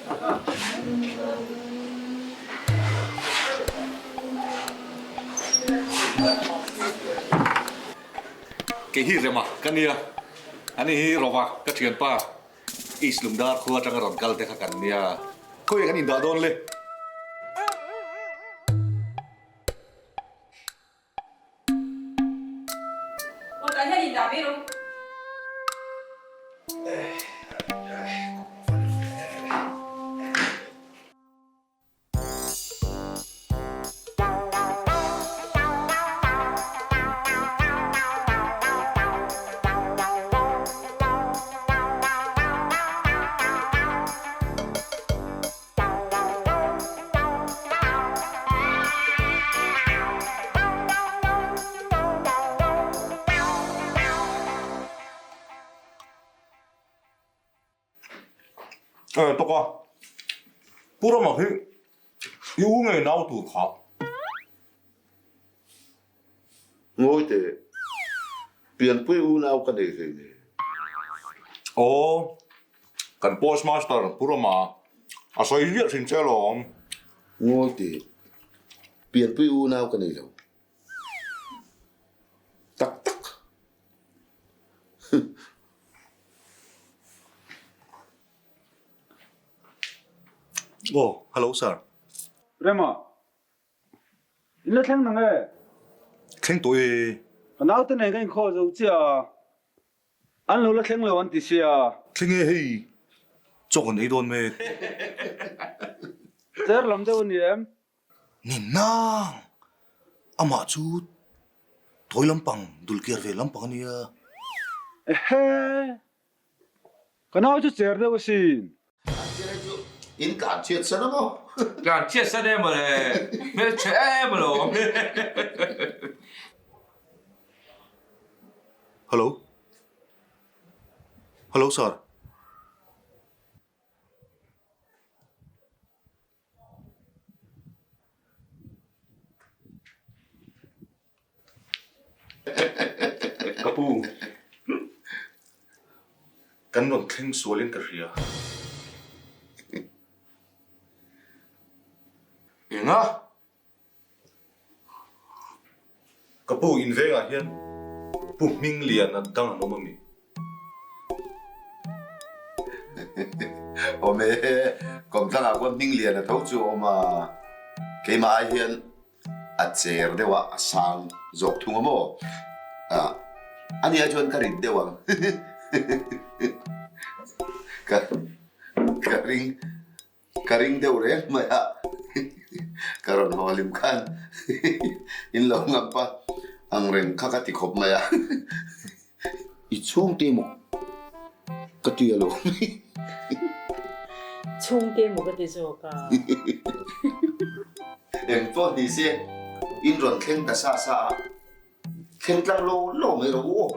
Kei hi Rema ka nia, ani hi Rova ka thianpa East Lungdar khua atanga rawn kal te kha kan nia. Khawiah kan indah dawn le? Kawtah hian indah mai rawh. Eh tawk a, Pu Rama hi i u ngei nau tur kha. Ngawi teh, pianpui unau ka nei hlei nen. Aw, Kan postmaster Pu Rama a sawi ziah thin che alawm. Ngawi teh, pianpui unau ka nei lo. Tak tak. Aw, hello sir. Rema, In la thleng nang e? Thleng tawh e. Ka naute nen ka inkhaw zo chiah a. An lo la thleng lo an ti sia. Thleng e hei, chaw kan ei dawn mek. Cher lam deuh a ni em? Ni nang! Amah chu tawi lampang, dulkiar ve lampang a nia. Ehe! Ka nau chu cher deuh asin. Tlan chu in tlan chhiat san a maw? Tlan chhiat san em mawle, hmelchhe em alawm. Hello. Hello sir. Ka pu, kan rawn thleng sualin ka hria. Enga? Ka pu, invengah hian Pu Hmingliana dang an awm a mi? Awm e, kawmtlangah khuan Hmingliana tho chu a awm a, keimah ai hian a cher deuh a, a sang zawk thung a maw? Ah, a nia chuan ka rit deuh ang. Ka ka ring ka ring deuh reng mai a, ka rawn haw hlim khan in lo ngam pa ang reng kha ka ti khawp mai a. I chhungte maw ka ti alo? Chhungte maw ka ti zawk a. Eng pawh ni se, in rawn thleng ta sa sa a, thleng tlang lo lo mai rawh u aw.